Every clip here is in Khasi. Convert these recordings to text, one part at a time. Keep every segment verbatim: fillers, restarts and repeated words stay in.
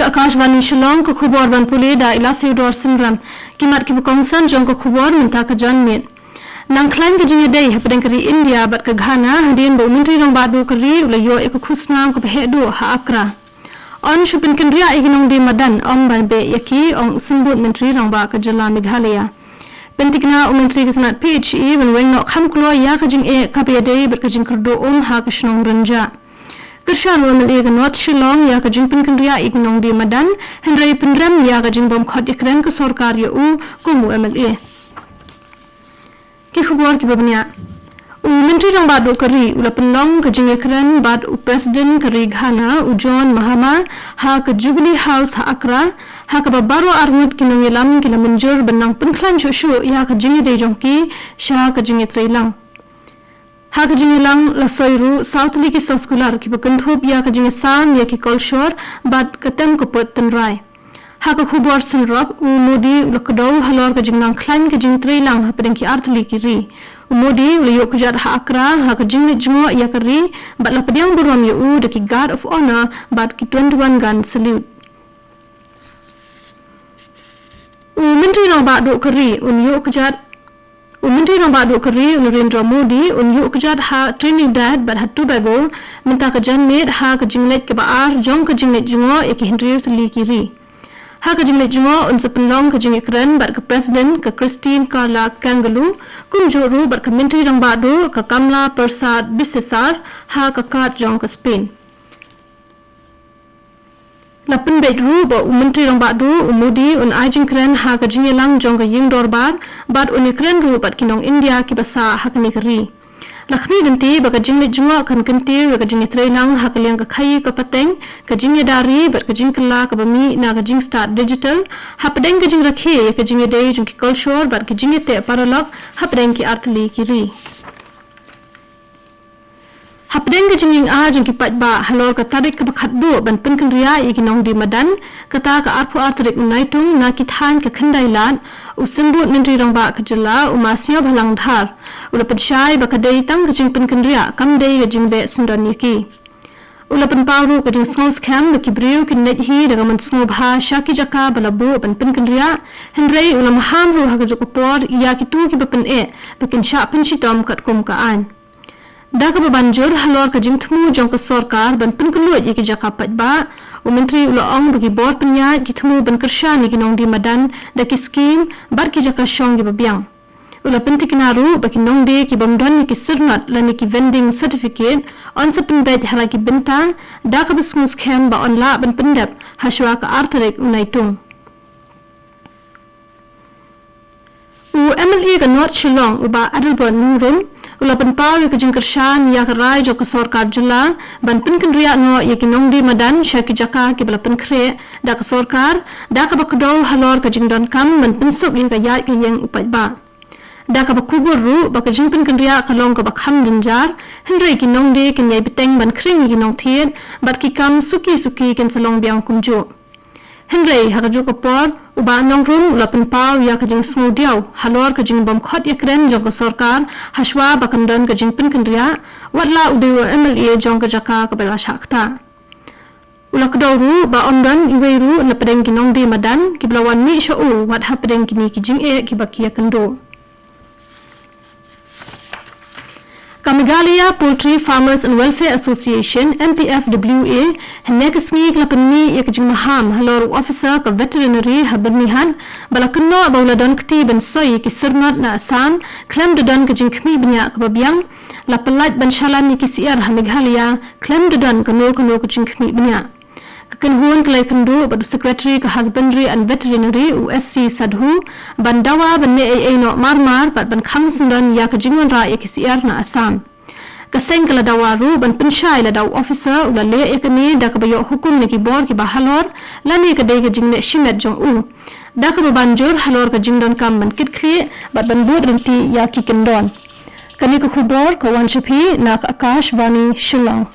Akashvani Shillong, ka khubor ban pule da i Lasaiawdor Synram. Ki mat kiba kongsan jong ka khubor mynta ka janmiet. Nang khlaiñ ka jingïadei hapdeng ka ri India bad ka Ghana hadien ba u Myntri Rangbah Duh ka ri u la ïoh ïa ka khusnam kaba heh duh ha Accra. Yn shu pynkynriah ïa ki nongdie madan, ym ban beh ïa ki, ong u Symbud Myntri Rangbah ka jylla Meghalaya. Pynthikna u Myntri ka tnat P H E ban weng noh kham kloi ïa ka jingeh kaba ïadei bad ka jingkyrduh um ha ka shnong Rynjah. Kyrshan u M L A ka North Shillong ïa ka jingpynkynriah ïa ki nongdie madan, hynrei pynrem ïa ka jingbymkhot ïakren ka sorkar ïa u kum u M L A. Ki khubor kiba bniah. U Myntri Rangbah Duh ka ri u la pynlong ka jingïakren bad u President ka ri Ghana, u John Mahama, ha ka Jubilee House ha Accra, ha kaba baroh arngut ki nongïalam ki la mynjur ban nang pynkhlaiñ shuh shuh ïa ka jingïadei jong ki sha ka jingïatreilang. Ha ka jingïalang la soi ruh saw tylli ki soskular kiba kynthup ïa ka jingïasam ïa ki kolshor bad ka tem ka put tynrai. Ha ka khubor synrop, u Modi u la kdew halor ka jingnang khlaiñ ka jingtreilang hapdeng ki artylli ki ri. U Modi u la ïuh kjat ha Accra ha ka jingleit jngoh ïa ka ri bad la pdiang burom ïa u da ki Guard of Honour bad ki twenty-one gun salute. U Myntri Rangbah Duh ka ri un ïuh kjat U Myntri Rangbah Duh ka ri u Narendra Modi un ïuh kjat ha Trinidad bad ha Tobago mynta ka janmiet ha ka jingleit kaba ar jong ka jingleit jngoh ïa ki hynriew tylli ki ri. Ha ka jingleit jngoh un sa pynlong ka jingïakren bad ka President ka Christine Carla Kangalu, kumjuh ruh bad ka Myntri Rangbah Duh ka Kamla Persad Bissessar ha ka Kad jong ka Spain. La pynbeit ruh ba u Myntri Rangbah Duh u Modi un ai jingkren ha ka jingïalang jong ka ïing dorbar bad un ïakren ruh bad ki nong India kiba sah ha kane ka ri. La khmih lynti ba ka jingleit jngoh kan kyntiew ïa ka jingïatreilang ha ka liang ka khaïi ka pateng, ka jingïada ri bad ka jingkylla kaba mih na ka jingstad digital, hapdeng ka jingrakhe ïa ka jingïadei jong ki kolshor bad ka jingïateh paralok hapdeng ki artylli ki ri. Hapdeng ka jingïeng-ah jong ki paidbah halor ka tarik kaba khatduh ban pynkynriah ïa ki nongdie madan, kata ka arphew ar tarik u Naitung na ki thaiñ ka Khyndai Lad, u Symbud Myntri Rangbah ka jylla u Ma Sniawbhalang Dhar u la pynshai ba ka dei tang ka jingpynkynriah, kam dei ka jingbeh syndon ïa ki. U la pynpaw ruh ka jingsngew skhem ba ki briew kin leit hi da ka mynsngew bha sha ki jaka ba la buh ban pynkynriah, hynrei u la maham ruh ha kajuh ka por ïa kito kiba pyneh ba kin shah pynshitom katkum ka aiñ. Da kaba ban jur halor ka jingthmu jong ka sorkar ban pynkylluid ïa ki jaka paidbah, u Myntri u la ong ba ki bor pynïaid ki thmu ban kyrshan ïa ki nongdie madan da ki skim bad ki jaka shong kiba biang. U la pynthikna ruh ba ki nongdie ki bym don ïa ki syrnod lane ki vending certificate yn sa pynbeit ha la ki bynta, da kaba sngewskhem ba yn lah ban pyndep ha shuwa ka ar tarik u Naitung. U M L A ka North Shillong, u Bah Adelbert Nongrum, u la pynpaw ïa ka jingkyrshan ïa ka rai jong ka sorkar jylla ban pynkynriah noh ïa ki nongdie madan sha ki jaka kiba la pynkhreh da ka sorkar, da kaba kdew halor ka jingdonkam ban pynsuk ïa ka ïaid ka ïeng u paidbah. Da kaba kubur ruh ba ka jingpynkynriah ka long kaba kham jynjar, hynrei ki nongdie kin ïai bteng ban khring ïa ki nongthied bad ki kam suki suki kin sa long biang kumjuh. Hynrei ha kajuh ka por, u Bah Nongrum u la pynpaw ïa ka jingsngewdiaw halor ka jingbymkhot ïakren jong ka sorkar ha shuwa ba kan don ka jingpynkynriah, wat la u dei u M L A jong ka jaka kaba la shah ktah. U la kdew ruh ba ym don iwei ruh napdeng ki nongdie madan kiba la wan mih sha u wat hapdeng kine ki jingeh kiba ki ïakynduh. Ka Meghalaya Poultry Farmers and Welfare Association, M P F W A, hynne ka sngi ka la pynmih ïa ka jingmaham halor u officer ka veterinary ha Byrnihat, ba la kynnoh ba u la don kti ban soi ïa ki syrnod na Assam khlem da don ka jingkhmih bniah kaba biang, la pyllait ban shalan ïa ki syiar ha Meghalaya khlem da don kano kano ka jingkhmih bniah. Ka kynhun ka la ïakynduh bad u Secretary ka Husbandry and Veterinary, u S C Sadhu, ban dawa ban leh ei ei noh mar mar bad ban khang syndon ïa ka jingwanrah ïa ki syiar na Assam. Ka seng ka la dawa ruh ban pynshai lada u officer u la leh ïa kane da kaba ïoh hukum na ki bor kiba halor lane ka dei ka jingleh shimet jong u, da kaba ban jur halor ka jingdonkam ban kit khlieh bad ban bud ryntih ïa ki kyndon. Kane ka khubor ka wan sha phi na ka Akashvani Shillong.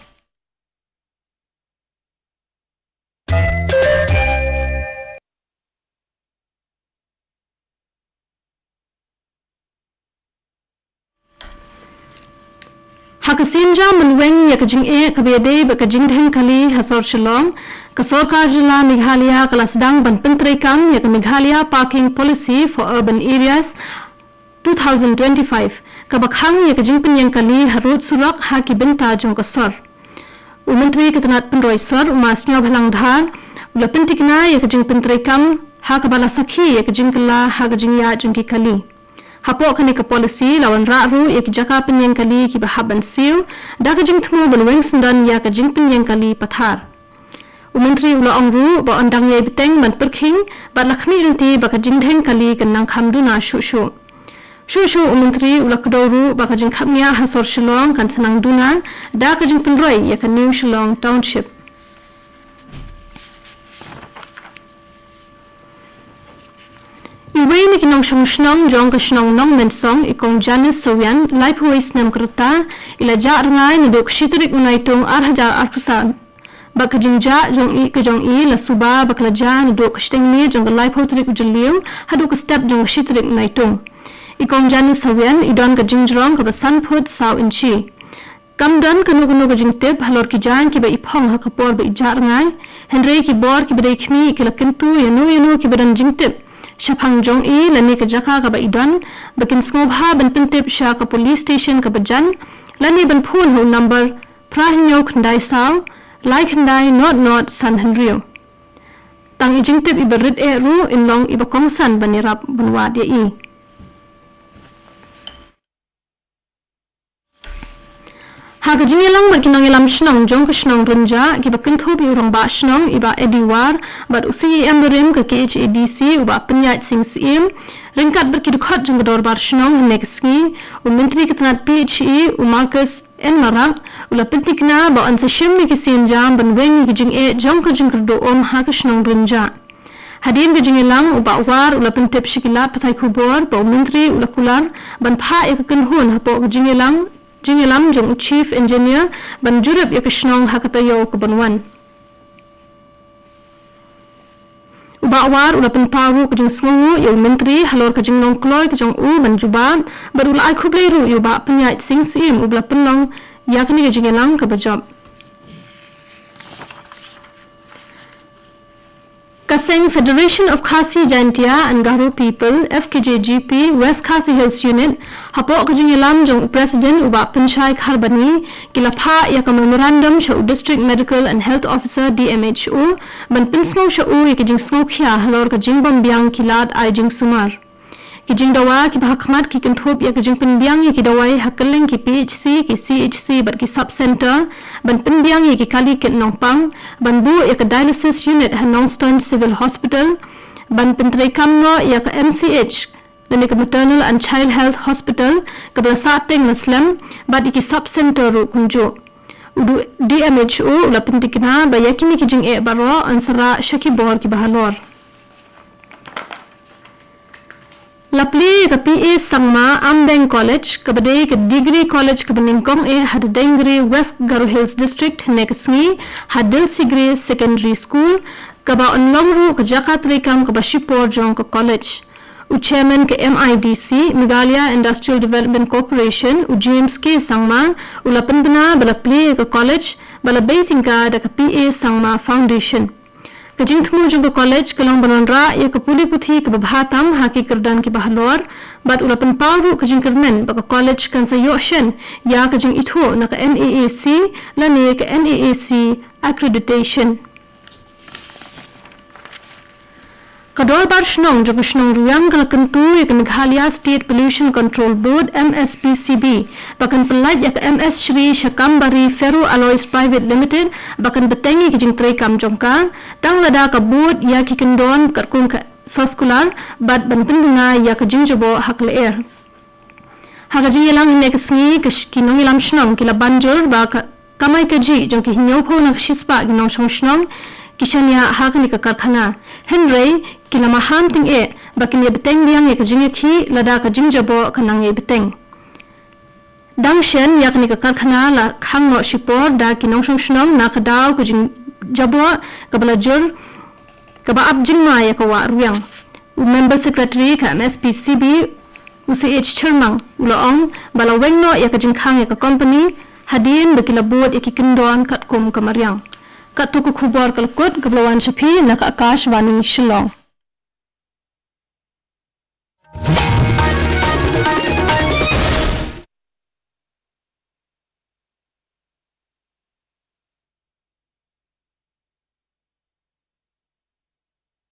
Ha ka sienjam ban weng ïa ka jingeh kaba ïadei bad ka jingdheng kali ha sor Shillong, ka sorkar jylla Meghalaya ka la sdang ban pyntreikam ïa ka Meghalaya Parking Policy for Urban Areas two thousand twenty-five, kaba khang ïa ka jingpynïeng kali ha rud surok ha ki bynta jong ka sor. U Myntri ka tnat pynroi sor, u Ma Sniawbhalang Dhar, u la pyntikna ïa ka jingpyntreikam ha kaba la sakhi ïa ka jingkylla ha ka jingïaid jong ki kali. Hapoh kane ka policy la wanrah ruh ïa ki jaka pynïeng kali kiba hap ban siew da ka jingthmu ban weng syndon ïa ka jingpynïeng kali pathar. U Myntri u la ong ruh ba yn dang ïai bteng ban pyrkhing bad la khmih lynti ba ka jingdheng kali kan nang kham duna shuh shuh. Shuh shuh u Myntri u la kdew ruh ba ka jingkhapngiah ha sor Shillong kan sa nang duna da ka jingpynroi ïa ka New Shillong Township. Iwei na ki nongshong shnong jong ka shnong Nongmensong, i Kong Janice Sawian, laiphew wei snem ka rta, i la jah rngai naduh ka shi tarik u Naitung ar hajar arphew san. Bad ka jingjah jong i, ka jong i la suba ba ka la jah naduh ka shiteng miet jong ka laiphew tarik u Jylliew haduh ka step jong ka shi tarik u Naitung. I Kong Janice Sawian i don ka jingjrong kaba san phut saw inchi. Kam don kano kano ka jingtip halor ki jaiñ kiba i phong ha ka por ba i jah rngai. Hynrei ki bor kiba dei khmih ki la kyntu ïano ïano kiba don jingtip shaphang jong i lane ka jaka kaba i don, ba kin sngewbha ban pyntip sha ka police station kaba jan lane ban phone ha u number phra hynñiew khyndai saw lai khyndai nod nod san hynriew. Tang i jingtip iba rit eh ruh in long iba kongsan ban ïarap ban wad ïa i. Ha ka jingïalang bad ki nongïalam shnong jong ka shnong Rynjah, kiba kynthup ïa u rangbah shnong i Bah Eddie War bad u C E M barim ka K H A D C u Bah Pynïaid Sing Syiem, ryngkat bad ki dkhot jong ka dorbar shnong hynne ka sngi, u Myntri ka tnat P H E u Marcuise N Marak u la pyntikna ba yn sa shim ïa ki sienjam ban weng ïa ki jingeh jong ka jingkyrduh um ha ka shnong Rynjah. Hadien ka jingïalang, u Bah War u la pyntip sha ki lad pathai khubor ba u Myntri u la kular ban phah ïa ka kynhun hapoh ka jingïalang, jingïalam jong u Chief Engineer ban jurip ïa ka shnong ha ka taïew kaban wan. U Bah War u la pynpaw ruh ka jingsngewnguh ïa u Myntri halor ka jinglong kloi ka jong u ban jubab, bad u la ai khublei ruh ïa u Bah Pynïaid Sing Syiem uba la pynlong ïa kane ka jingïalang kaba jop. Ka seng Federation of Khasi Jaintia and Garo People, F K J G P, West Khasi Hills Unit, hapoh ka jingïalam jong u President u Bah Pynshai Kharbani, ki la phah ïa ka memorandum sha u District Medical and Health Officer, D M H O, ban pynsngew sha u ïa ka jingsngewkhia halor ka jingbym biang ki lad ai jingsumar. Ki jingdawa kiba ha khmat ki kynthup ïa ka jingpynbiang ïa ki dawai ha kylleng ki P H C, ki C H C bad ki sub center, ban pynbiang ïa ki kali kit nongpang, ban buh ïa ka dialysis unit ha Nongstoiñ Civil Hospital, ban pyntreikam noh ïa ka M C H lane ka Maternal and Child Health Hospital kaba la sah teng la slem, bad ïa ki sub center ruh kumjuh. U D M H O u la pyntikna ba ïa kine ki jingeh baroh yn sa rah sha ki bor kiba halor. La plie ïa ka P A Sangma Ambeng College, kaba dei ka degree college kaba nyngkong eh ha Dodengri, West Garo Hills District, hynne ka sngi ha Dilsigre Secondary School, kaba yn long ruh ka jaka treikam kaba shipor jong ka college. U Chairman ka M I D C, Meghalaya Industrial Development Corporation, u James K Sangma, u la pynbna ba la plie ïa ka college ba la bei tyngka da ka P A Sangma Foundation. Ka jingthmu jong ka college ka long ban wanrah ïa ka pule puthi kaba bha tam ha ki kyrdan kiba halor, bad u la pynpaw ruh ka jingkyrmen ba ka college kan sa ïoh shen ïa ka jingithuh na ka N A A C lane ka N A A C accreditation. Ka dorbar shnong jong ka shnong Rwiang ka la kyntu ïa ka Meghalaya State Pollution Control Board, M S P C B, ba kan pyllait ïa ka M S Shri Shakambari Ferro Alloys Private Limited ba kan bteng ïa ka jingtreikam jong ka, tang lada ka bud ïa ki kyndon katkum ka soskular bad ban pynbna ïa ka jingjaboh ha ka lyer. Ha ka jingïalang hynne ka sngi, ka sh-, ki nongïalam shnong ki la ban jur ba ka kamai kajih jong ki hynñiewphew na ka shispah ki nongshong shnong ki shaniah ha kane ka karkhana. Hynrei ki la maham tyngeh ba kin ïa bteng biang ïa ka jingïakhih lada ka jingjaboh ka nang ïa bteng. Dang shen ïa kane ka karkhana la khang noh shipor da ki nongshong shnong na ka daw ka jingjaboh kaba la jur kaba ap jingma ïa ka wah Rwiang. U Member Secretary ka M S P C B, u C H Chyrmang, u la ong ba la weng noh ïa ka jingkhang ïa ka company hadien ba ki la bud ïa ki kyndon katkum ka mariang. Katto ka khubor ka la kut kaba la wan sha phi na ka Akashvani Shillong.